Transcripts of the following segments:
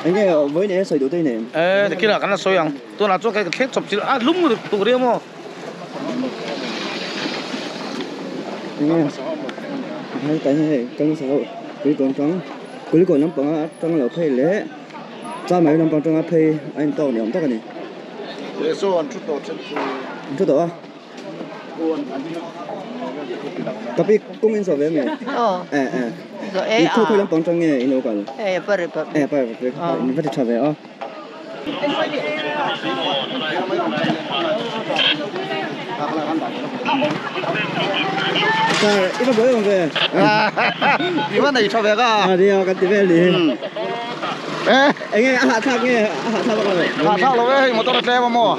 Enge vawiin eng sawi duh te i nei? E tikhilah kan la sawi ang tunah chuan kei ka thleng chawp chilh a lum tur hi maw. Enge hei kan hei kan hmasa ho kulikawn tang kulikawn lampanga atang lo phei leh chamai lampang atanga phei a intawk ni awm tak a ni. An thu tawh a. Kapi kawng in zawh ve mi? Eh eh. I khawi khawi lampang tang nge in lo kal? Eh pare pare. Eh pare pare in va ti tha ve a. Sir, i va buai awm ve. I va nei tha ve ka. A nia kan ti vel ni. Eh enge a hahthlak nge a hahthlak vak lo. Hahthlak lo e hei motor a tlem a maw.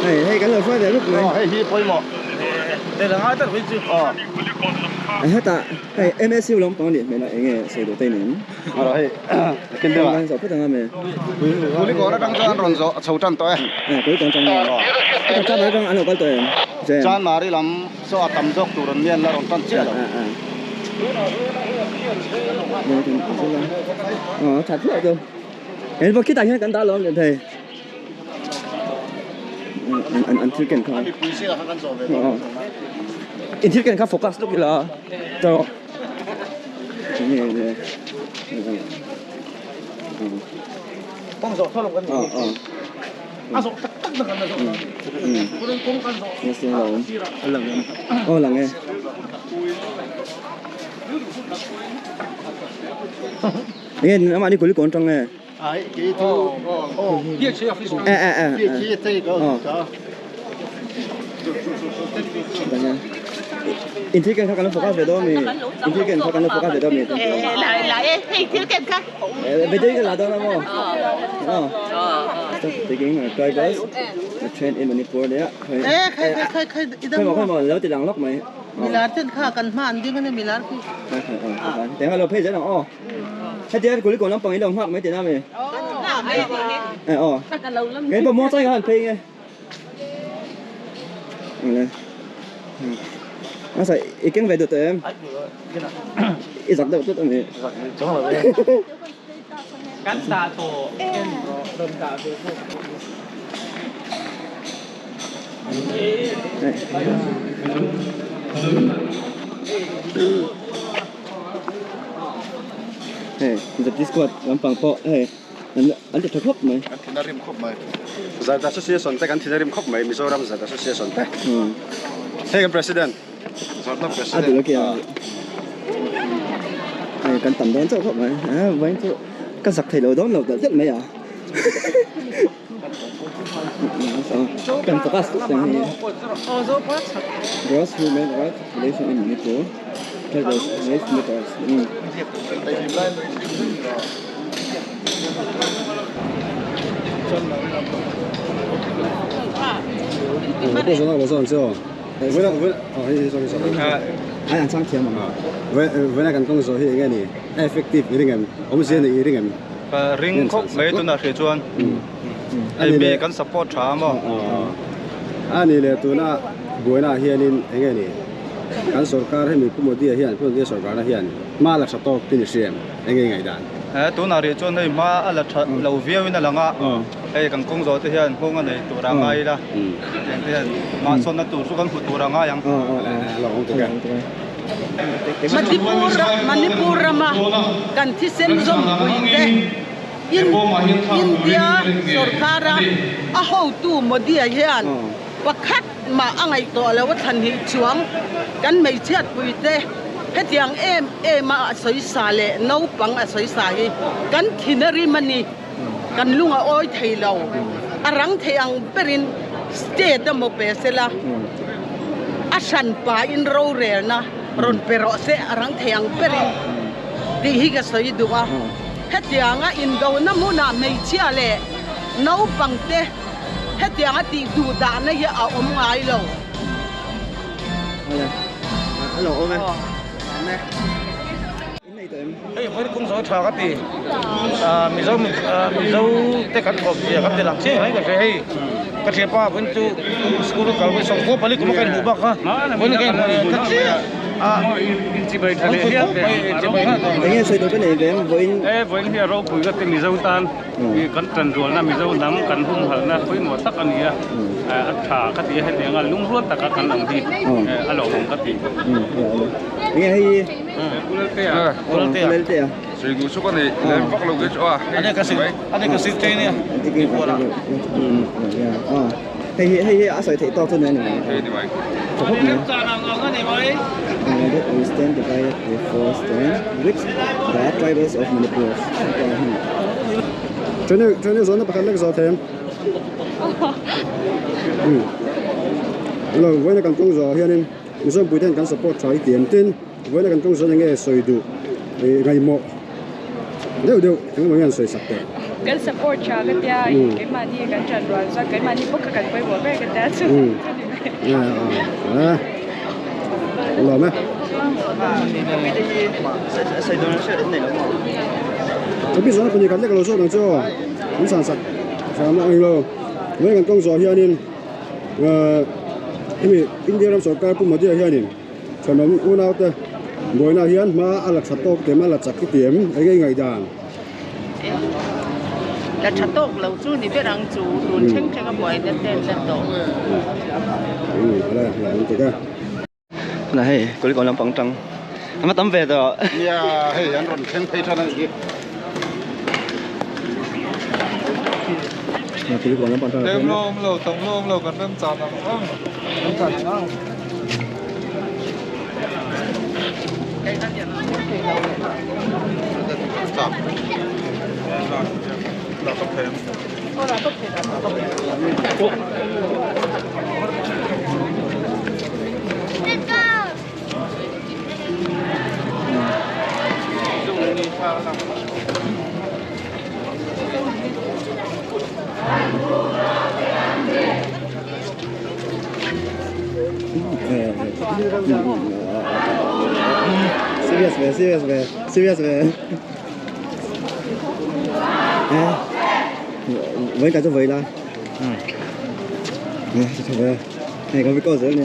Hei hei kan lo hruai ve rup mai. Hei hi pawimawh. Hei la ngai tak mai chu. Hetah hei MSU lampang nih hmel a enge sawi duh te nen. Aro hei kin deuh ah. Zawh phawt anga me. Kulikawn atang chuan an rawn zawh chho tan tawh e. Eh kulikawn atang nge. Hetah Chanmari atang an lo kal tawh em. Chanmari lam saw a tam zawk tur an nian la rawn tan chiah lo. Ờ thật rồi rồi. Em vào khi tại hiện kan đã lo thei. An an thil ken kha. In thil ken kha focus luk ila. To. Nge nge. Kawng zawh thawlawk kan ni. A zawh tak tak na kan la zawh na. Kawng kan zawh. Yes, lo. Oh lang e. Nge amah ni kulikawn tang nge. Ai kei chu oh Eh eh eh. In thil ken kha kan lo focus ve dawn mi. In thil ken kha kan lo focus ve dawn mi. Lại lại hei thil ken kha. Video kan la dawn a maw? Oh. Stop taking a drivers a train in Manipur there. Eh khai khai khai khai Khai maw khai maw lo ti lang lawk mai. Milar ten kha kan hma an ding a ni milar khi. Khai khai aw. Teng a lo phei zel ang aw. Hetiang kulikawn lampang in lo nghak mai tihna mi. Eh aw. Kei pawh muang chang in khan phei nge. Awle. Asa i keng ve duh tawh em? I zak deuh tlat a ni. Kan dah tawh en rawh rawn dah ve bawk. Hei the squad lampang pawh hei an an ti tha khawp mai. Kan thin a rim khawp mai. Zat Association te kan thin a rim khawp mai Mizoram Zat Association te. Hei kan President. Zorna President. A duh lawk i a. Hei kan tam dawn chauh khawp mai. A vawiin chu ka zak thei lo dawn lo telh telh mai a. Kan focus tuk teng hei. Gross human right violation in Manipur. Tribals race matters. Ai an chang thiam ang. Vawiina kan kawng zawh hi enge ni? A effective i ring em? Awmzia nei i ring em? Ka ring khawp mai tunah hria chuan hei mi kan support tha a maw? A ni leh tuna buainaah hianin enge ni? Kan sorkar hemi Pu Modi-a hian Pu Modi-a sorkarna hian hma la tha tawk tih ni hria em? Enge i ngaihdan? He tunah rih chuan hei hma a la tha lo viau in a lang a, hei kan kawng zawh te hian nghawng a nei tur a ngai ila, heng te hian mahsawnna tur chu kan hmu tur a ngai ang. Manipur Manipur rama kan thisen zawmpui te in India sorkara a hotu Modi-a hian pakhat mah a ngaihtuah lo a thlan hi chuang kan hmeichhiatpui te hetiang em em a a sawisa leh naupang a sawisa hi kan thin a rim a ni kan lung a awi thei lo a rang thei ang berin state a maw pe sela a hran pahin rorelna rawn pe rawh se a rang thei ang berin tih hi ka sawi duh a hetianga indona hmunah hmeichhia leh naupang te Hetiang a tih duh dahna hi a awm ngai lo. A lo awm e. Hei vawi kawng zawi tha ka ti. Mizo Mizo te kan thawm zia kan ti lang chiang mai ka hria hei. Ka thianpa vawiin chu school a kal vawi sawmkua pali kum a ka inhmuh bak kha. Vawiin ka inhmuh ta chiah. Inchibai tha leh hial teh ang. Enge sawi tur ka nei ve ang vawiin. E vawiin hi a ropui ka ti Mizo tan kan tanrualna Mizo hnam kan humhalhna pawimawh tak a ni a, a tha ka ti a hetiang a lungrual taka kan awm hi a lawmawm ka ti. Enge hei hi? Pu Laltea. Pu Laltea. Sawi duh chu ka nei lem vak lo ke chu a. Ane ka sil ane ka sil te nia. Hei hi hei hi a sawi theih tawk chu ni a ni mai. Hei ni mai. Tha khawp mai. United we stand divided we fall stand with the tribals of Manipur. Trainer trainer zawn na pakhat lek zawh thei ang. Lo vawiin a kan kawng zawh ah hianin Mizo mipui ten kan support tha i ti em tin vawiin a kan kawng zawh enge sawi duh ih ngaihmawh deuh deuh engemaw hian sawi sak teh. Kan support tha ka tia keimahni kan ṭan rual chuan keimahni bawk kha kan pawimawh ber ka tia chu chu ni mai. Lawm e. Chapi zawhna pahnih khat lek lo zawk ang chu aw an san sak hram ang lo vawiin kan kawng zawh hianin. Hemi India ram sorkar Pu Modi-a hianin thenawm unaute buaina hian hma a la tha tawk te hma a la chak hi ti em eng nge i ngaihdan? La tha tawk lo chu ni ber ang chu tun thleng thleng a buaina te an la tawh. Ala la awm tek a. Tunah hei Kulikawn lampang tang a tam ve tawh. Nia hei an rawn thleng phei than a nih hi. Kulikawn lampang tang. Lem lo awm lo tam lo awm lo kan rem chan ang ang. Rem chan ang ang. Serious ve, serious ve, serious ve. Với cả cho vậy là. Nè, cho về. Này có cái câu giữa nè.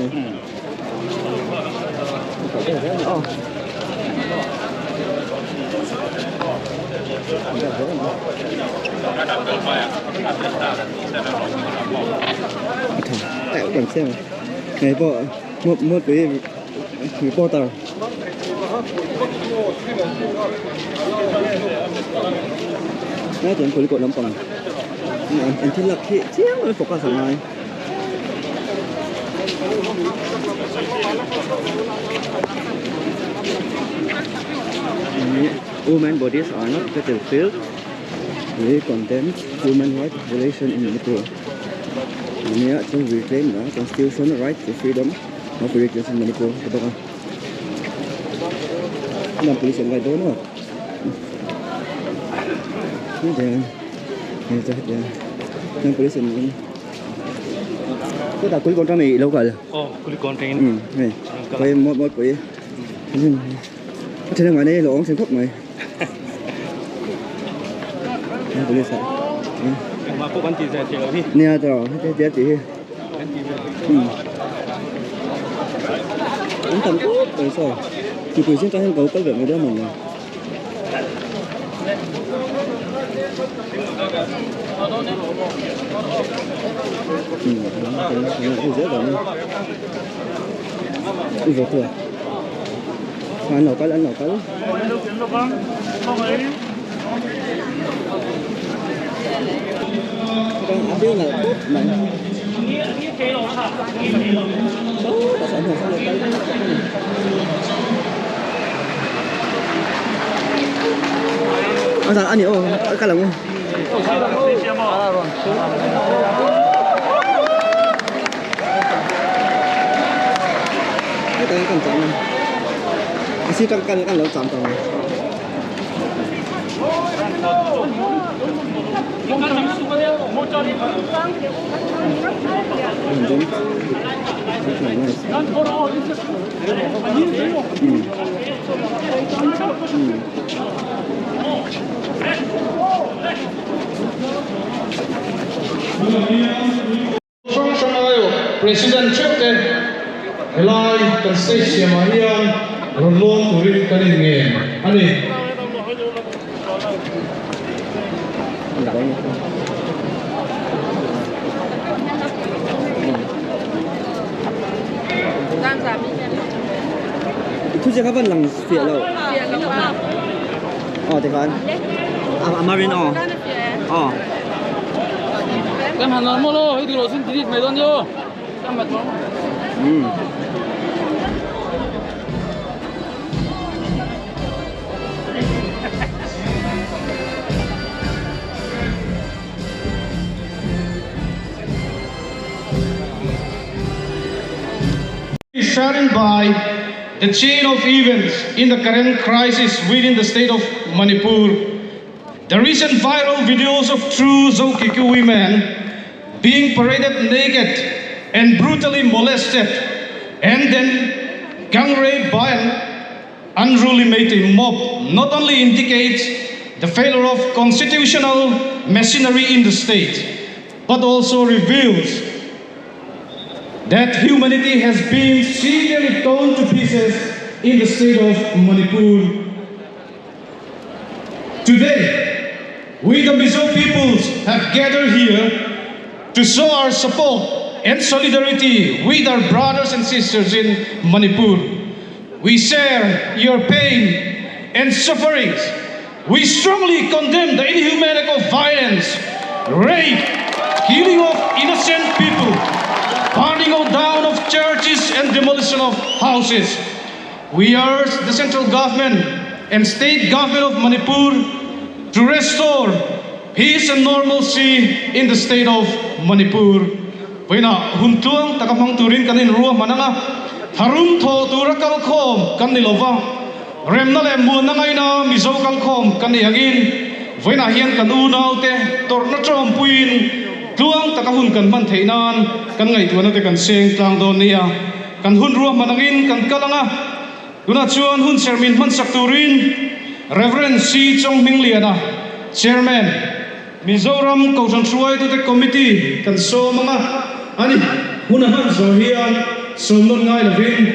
Tại cũng xem này bộ một một cái reporter. Nè tuần kulikawt lampang an thil lak hi chiang mai focus a ngai. Women bodies are not battlefield. We condemn human rights violation in Manipur. Ania chuan we claim the constitutional right to freedom of religion in Manipur ti bawk a. Lam police an ngai dawn aw. Hetiang police an Chutah Kulikawn tang nei ilo kal. Aw Kulikawn tangin. Hei khawi mawi mawi pui. A then ang nei lo awm thin khawp mai. Police ah. Engmah pawh kan tih zai theih loh hi. Nia tawh hetia tih hi. An tam khawp mai saw. Mipui zing tang hian ko kal ve mai dawn mawni. An lo kal an lo kal. A bill nalh khawp mai. A ni aw a kal ang u. Hetah hian kan cham a a sir tang kan kan lo cham tawh ang. Hrang hrang aio President theuh te helai kan stage siamah hian rawn lawm turin kan inngen a ni. Thu chiah kha van lang fiah lo. Aw tikhan. A marin aw. Aw. Kan han normal lo, hei dilo sin delete mai dawn yo. Kan mat normal. Is saddened by the chain of events in the current crisis within the state of Manipur. The recent viral videos of true Zokiku women being paraded naked and brutally molested and then gang raped by an unruly Meitei mob not only indicates the failure of constitutional machinery in the state, but also reveals that humanity has been severely torn to pieces in the state of Manipur. Today, we the Mizo peoples have gathered here to show our support and solidarity with our brothers and sisters in Manipur. We share your pain and sufferings. We strongly condemn the inhuman act of violence, rape, killing of innocent people, burning down of churches and demolition of houses. We urge the central government and state government of Manipur to restore peace and normalcy in the state of Manipur. Vawiinah hun tluang taka hmang turin kan inruah hman ang a, tharum thawh tura kalkhawm kan ni lova, remna leh muanna ngaina Mizo kalkhawm kan ni angin vawiinah hian kan unaute tawrhna tawmpuiin tluang taka hun kan hman theih nan kan ngaihtuahna te kan seng tlang dawn nia. Kan hun ruah hman angin kan kal ang a, tunah chuan hun sermin hmansak turin Rev. C. Chonghmingliana, Chairman, Mizoram Kohhran Hruaitute Committee kan sawm ang a, ani hun a hman zawh hian sawm nawn ngai lovin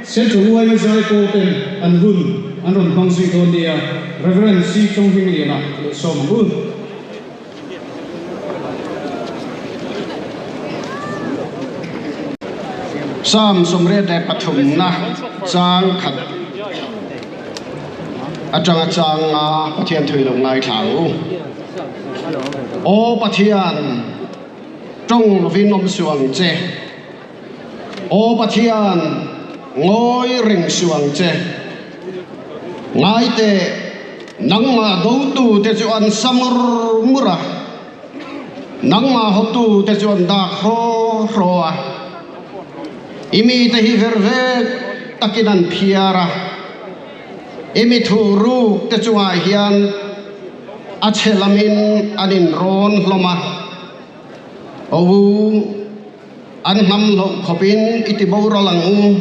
Central yma Zaipawl ten an hun an rawn hmang zui dawn nia, Rev. C. Chonghmingliana leh sawm ang u. Psalm 83na chang khat atanga chang nga Pathian thui lo ngaithla ang u. Aw Pathian, tawng lovin awm suh ang che. Aw Pathian, ngawi reng suh ang che. Ngaiteh, nangmah dotute chu an sa mur mur a, nangmah hawtute chu an dak hraw hraw a. I mite hi ver vek takin an phiar a, i mi thuhruk te chungah hian a chhe lamin an inrawn hlawm a. Aw u, an hnam hlauh khawpin i ti boral ang u.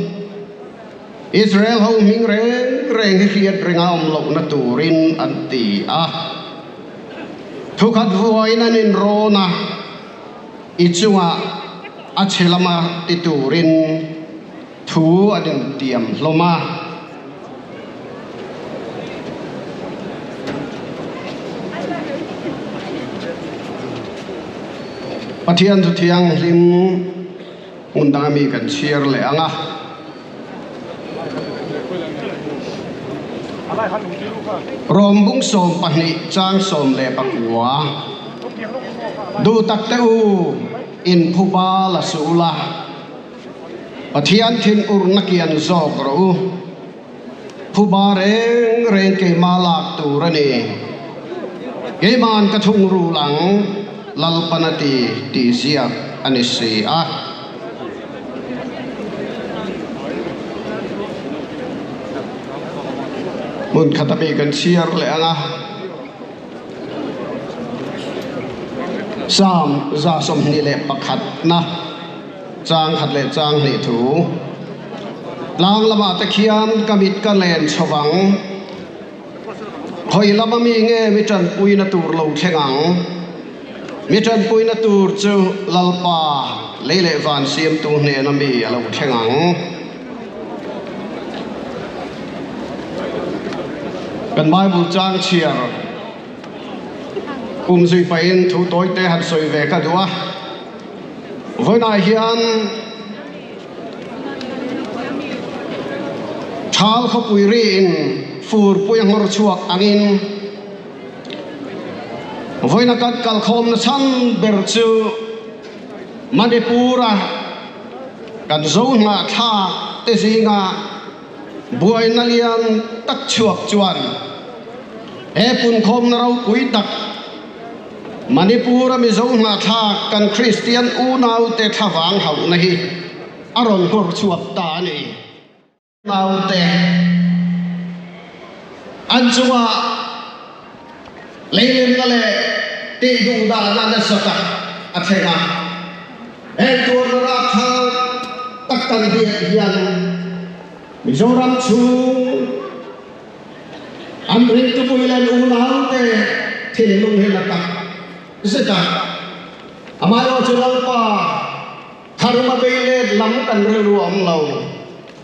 Israel ho hming reng reng hi hriat renga awm lohna turin an ti a. Thukhat vuain an inrawn a, i chungah a chhe lama ti turin thu an intiam hlawm a. Pathian chu thianghlim hmun danga mi kan chhiar leh ang a. Rawm bung 12 chang 19 Duh tak te u, in phuba la suh ula, Pathian thinurna kian zawk rawh u. Phuba reng reng keimah lak tur a ni. Keima'n ka thungrul ang, Lalpan a ti tih ziak a ni si a. Hmun khat a mi kan chhiar leh ang a. Psalm 121 na chang khat leh chang hnih thu. Tlang lamah te khian ka mit ka len chho vang. Khawi lama mi nge mi tanpuina tur lo thleng ang? Mi tanpuina tur chu Lalpa lei leh van siamtu hnena mi a lo thleng ang. Kan Bible chang chhiar um zui pahin thu tawi te han sawi ve ka duh a. Vawiinah hian Thal khawpui riin furpui a nghawr chhuak angin vawiina kan kalkhawmna chhan ber chu Manipur-a kan zo hnahthlak te zinga buaina lian tak chhuak chuan he punkhawmna ropui tak Manipur-a Mizo hnahthlak kan Kristian unaute thlavang hauhna hi a rawn nghawr chhuak ta a ni. Naute an chungah leilenna leh tihduhdahna nasa tak a thleng a, heng tuarna rapthlak tak kan hriat hian Mizoram chhung an ringtupui leh an unaute thinlung hi la tak zet a, amaherawhchu Lalpa Tharma bei let lam kan rilru a awm lo.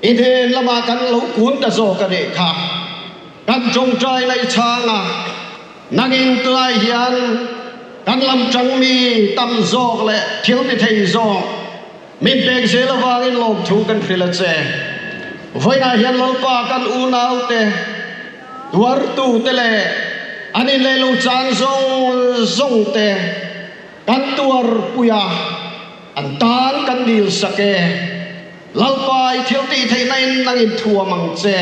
I hnen lamah kan lo kun ta zawk a nih kha. Kan tawngtai laih chhang a, nangin tunai hian kan lam tang mi tam zawk leh thil ti thei zawk min pek zel avangin lawmthu kan hrilh a che. Vawiinah hian Lalpa kan unaute, tuartute leh an inleh lo chan zawng zawngte, Kan tuarpui a, an tan kan dil sak e. Lalpa i thil tih theihna in nang in thuam ang che.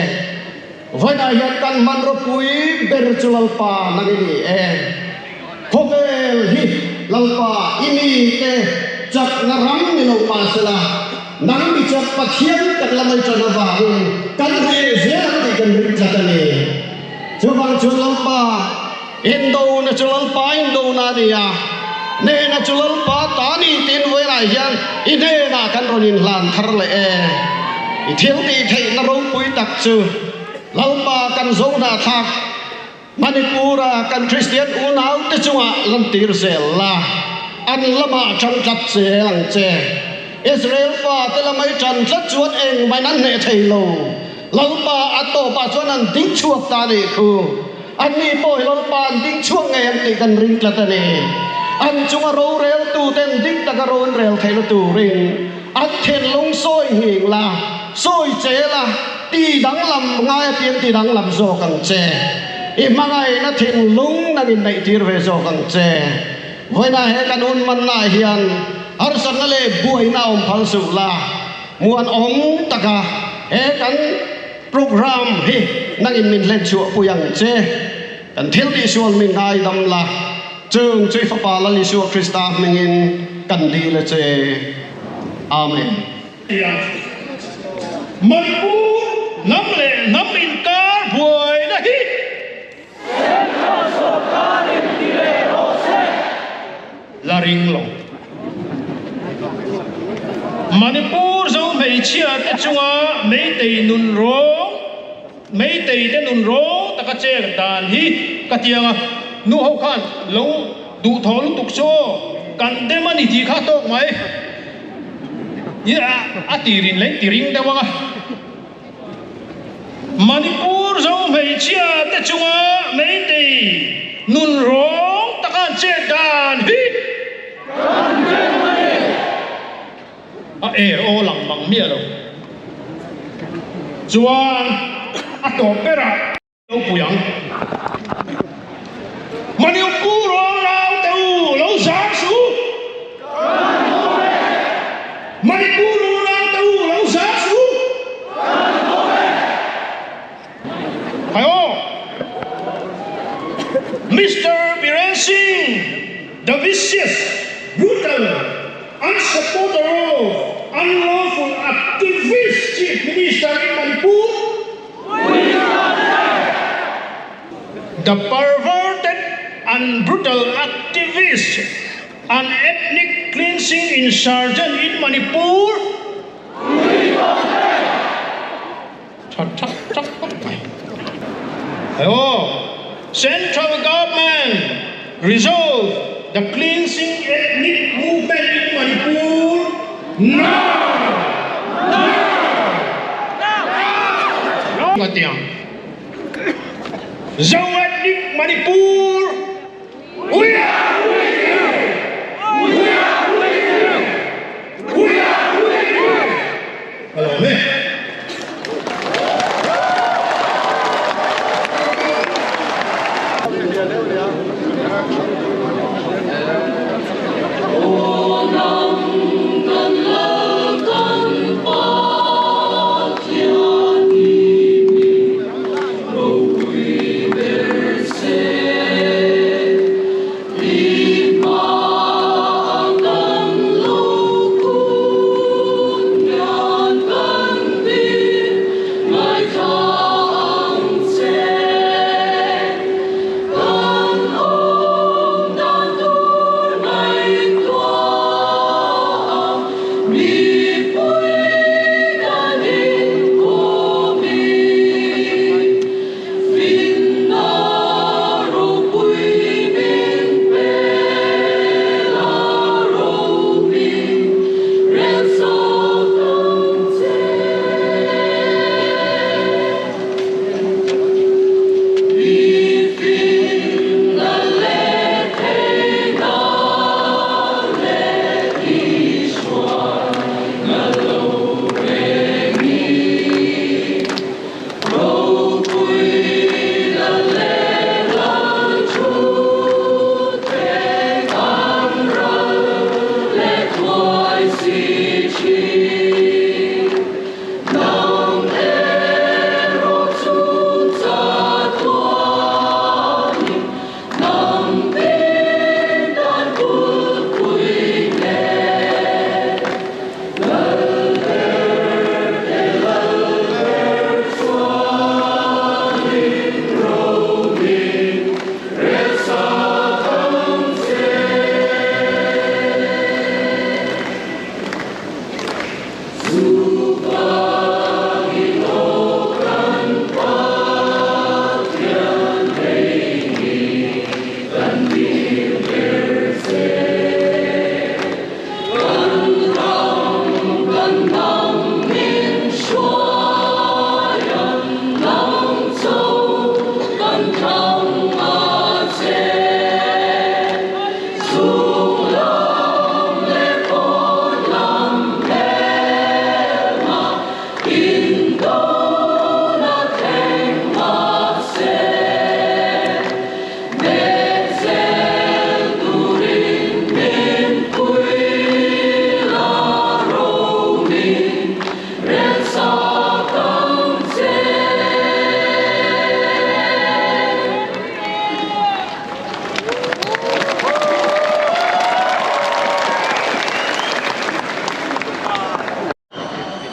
Vawiinah hian kan hmanraw pui ber chu Lalpa nang i ni e. Khawvel hi Lalpa i mite chakna ram ni lo mah sela, nang mi chak Pathian kan la mai tan avangin kan hneh zel ang tih kan ring tlat a ni. Chuvang chuan Lalpa. Indona chu Lalpa indona a ni a, hnehna chu Lalpa ta a ni tiin vawiinah hian i hnenah kan rawn inhlan thar leh e. I thil tih theihna ropui tak chu Lalpa kan zo hnahthlak Manipur-a kan Kristian unaute chungah lantir zel la, an lamah ṭan tlat zel ang che. Israel fate lamah i ṭan tlat chuan engmah in an hneh thei lo. Lalpa a tawpah chuan an ding chhuak ta a nih khu. Anni pawh hi Lalpa an ding chhuak ngei ang tih kan ring tlat a ni. An chunga roreltuten dik taka ro an rel theihna turin an thinlung sawi nghing la, sawi che la, ti danglam ngai apiang ti danglam zawk ang che. I hmangaihna thinlung nang inneihtir ve zawk ang che. Vawiinah he kan hun mannaah hian harsatna leh buaina a awm phal suh la, muanawm taka he kan Program hi nangin min hlen chhuahpui ang che. Kan thil tihsual min ngaidam la, chung chu i Fapa Lal Isua Krista hmingin kan dil a che. Amen. Manipur hnam leh hnam inkar buaina hi Central sawrkarin ti leh rawh se. La ring lo. Manipur zo hmeichhia te chunga Meitei nun rawng, Meitei te nun rawng taka chek dan hi ka tiang a, nu ho khan lo duhthawh lutuk chu aw, kan dem a ni tih kha tawk mai. A tirin leh ti ring deuh ang a. Manipur zo hmeichhia te chunga Meitei nun rawng taka an chet dan hi a er aw lang mang miah lo chuan a tawp berah Lo pui ang. Manipur aw rau te u lo zar su. Manipur aw rau te u lo zar su. Hai aw. Mister Biren Singh, the vicious, brutal, unsupporter of unlawful activist Chief Minister in Manipur, The perverted and brutal activist and ethnic cleansing insurgent in Manipur Tha thak thak khawp mai. Aw, Central government resolve the cleansing ethnic movement in Manipur now! Ka ti ang. Zo Ethnic Manipur, we are with you! We are with you! We are with you! Hello, hey.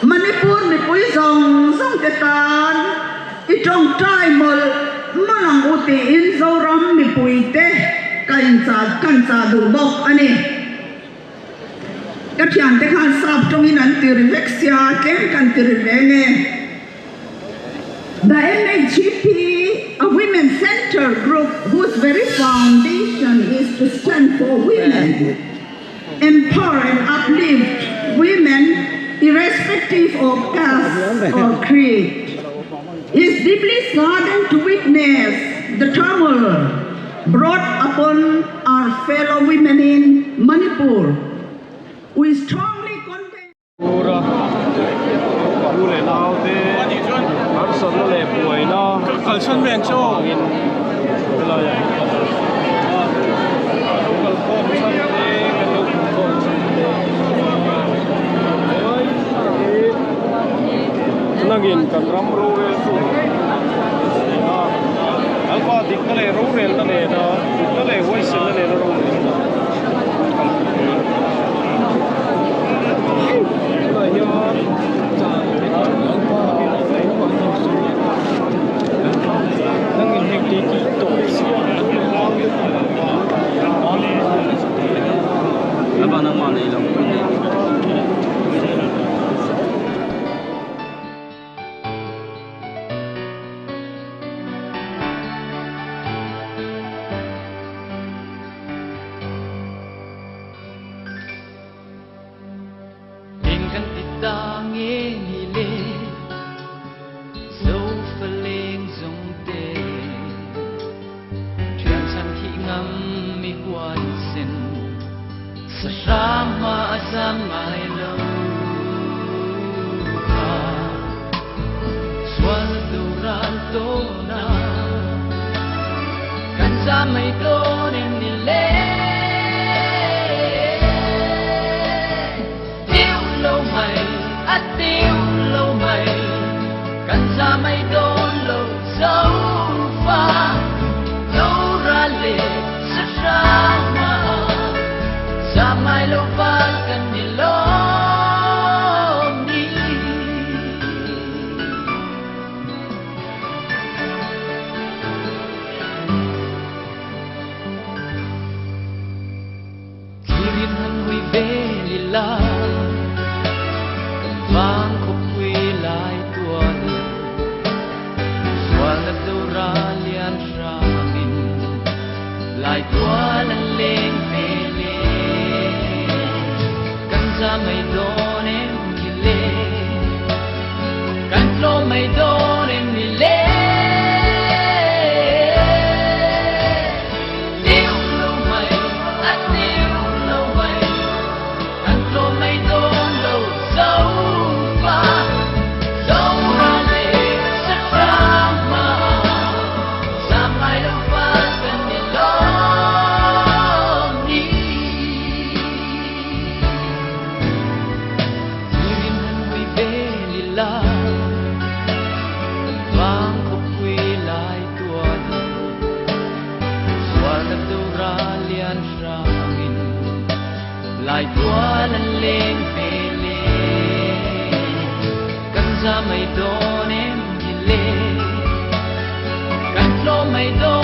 Manipur mipui zawng zawng te tan i tawngtai mawlh mawlh ang u tiin Zoram mipui te ka inchah kan chah duh bawk a ni. Ka thiante khan sap tawngin an ti ri vek sia tlem kan ti ri ve nge. The MHEP, a women center group whose very foundation is to stand for women, empower and uplift women irrespective of caste or creed, is deeply saddened to witness the turmoil brought upon our fellow women in Manipur. We strongly condemn. Pura u leh nau te harsatna leh buaina avangin helaiah hian kan lo kalkhawm chhan te kan lo hmuhkhawm chhan te nangin kan ram roreltu nena Alpha dikna leh rorelna nena dikna leh huaisenna nena rorelna kalpui tunah hian nangin heng te hi tawh sia Sa hram ma zam mai lo pa Sual do ral to na Kan za mai don em ni le Tiêu lâu mày a tiêu lâu mày Kan za mai don lo dấu pha Dấu ra lệ sa hram ma Za mai lo val kan ni lom ni Kirin han hui ve la Kan vang khop pui lai tuan Sual na do ra lian ramin Lai tuan an leng ve le Kan za mai don em ni le Kan tlo mai don em ni le Tiêu lâu mày a tiêu lâu mày Kan tlo mai don lo dấu pha Dấu ra lệ sa hram ma Za mai lo val kan ni lom ni Kirin han hui ve li la Kan vang khop pui lai tuan Sual na do ra lian ramin Lai tuan an leng ve le Kan za mai don em ni le Kan tlo mai don